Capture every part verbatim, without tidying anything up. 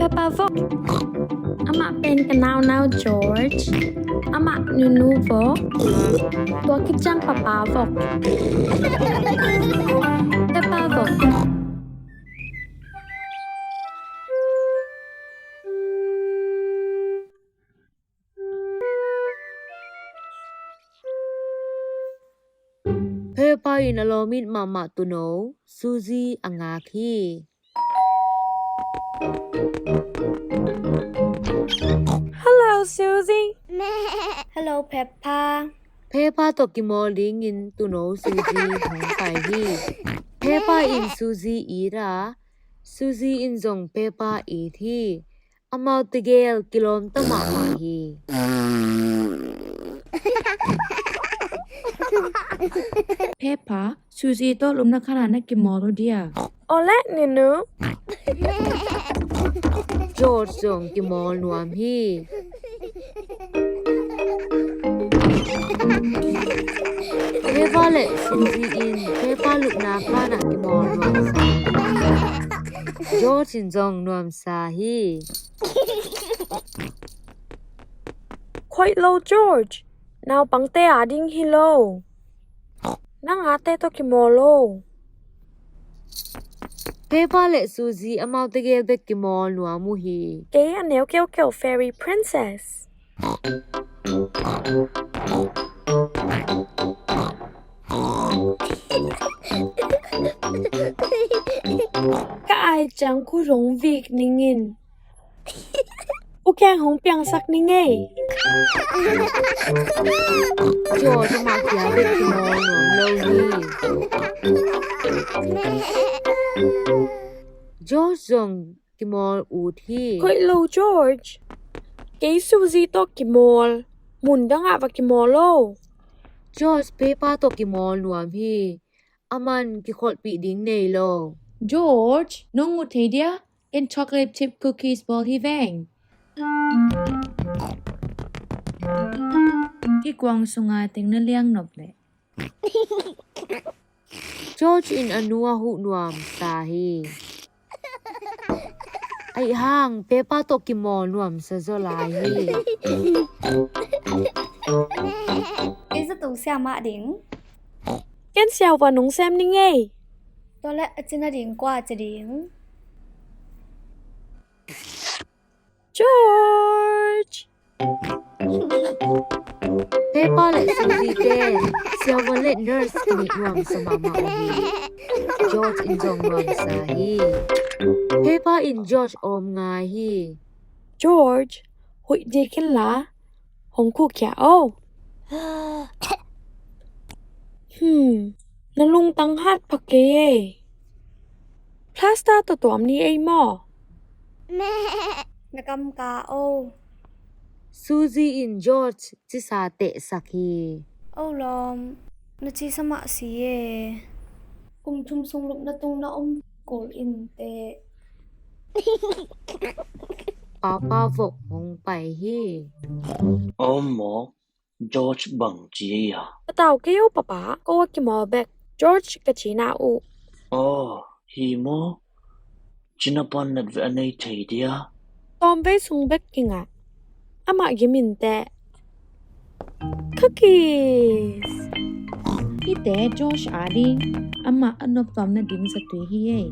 Peppa vok. Amah pen ka naunau George. Amah Nunu vok. Tua khit ciang Papa vok. Peppa vok. Peppa in a lawm it mahmah tuuno Suzy a ngak hi. Hello, Suzy. Hello, Peppa. Peppa tawh kimawl dingin tuuno Suzy hong pai hi. Peppa in Suzy it a, Suzy in zong Peppa it hi. Amau tegel kilawm ta mahmah hi. Peppa, Suzy tawh lupna khanah na kimawl uh dia? Aw le, Nunu. George zong kimawl nuam hi. Peppa le Suzy in Peppa lupna khanah kimawl nuamsa. George in zong nuamsa hi. Khoih lo, George. Naupangte ading hi lo. Nang ate tawh kimawl lo. Peppa le Suzy amau tegel bek kimawl nuam uh hi. Kei a neu keukeu fairy princess. Ka ai ciang khut hong vik ning in. Ukeng hong piangsak ning ei. George amah kia bek kimawl nuam lo hi. George zong kimawl ut hi. Khoih lo, George. Kei Suzy tawh kimawl. Mun dangah va kimawl lo. George Peppa tawh kimawl nuam hi. Aman kikholhpih ding nei lo. George, nong ut thei dia? Ken chocolate chip cookies bawl hi veng. Hih kuang sunga teng na liang nop leh. George in a nu a huh nuamsa hi. Aih hang, Peppa tawh kimawl nuamsa zaw lai hi. Kei zato siamah ding. Ken siauva nong sem ning ei. Tua leh a cina ding kua ci ding? George. Peppa le Suzy te siauva le nurse kinih nuamsa mahmah uh hi. George in zong nuamsa hi. Peppa in George awm ngai hi. George, huih dik in la, hong khuhkhia o. Hmm, na lungtang hat pha kei ei. Plaster tawh tuam ni ei maw? Na kam ka o. Suzy in George cisa tehsak hi. O lawm, na cisa mah si e. Kum thum sung lupna tung na om kul in teh. Papa vok hong pai hi. Om mawk. George bang ci ei a? Patau kei o papa, ko a kimawl bek. George ka cina uh. Aw, hi maw? Cina pan nat ve a nei thei dia? Tawm vei sung bek kingah. Amah gim in teh. Cookies. Hihte George a ding. Amah a noptuam nading zatui hi ei.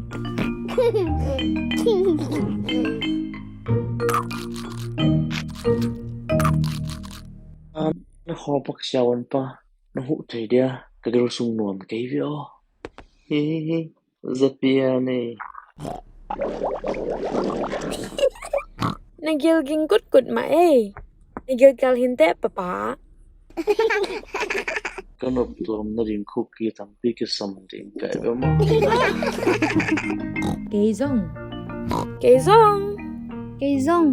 Na khawpak siavuan pa, na huh thei dia, ka gil sung nuam kei ve aw. Hi, hi, hi, zapian ei. Na gil ging kutkut mah ei. Na gil kal hinteh papa. Ka nop tuam nading cookie tampi kisam ding ka hi ve maw? Kei zong. Kei zong. Kei zong.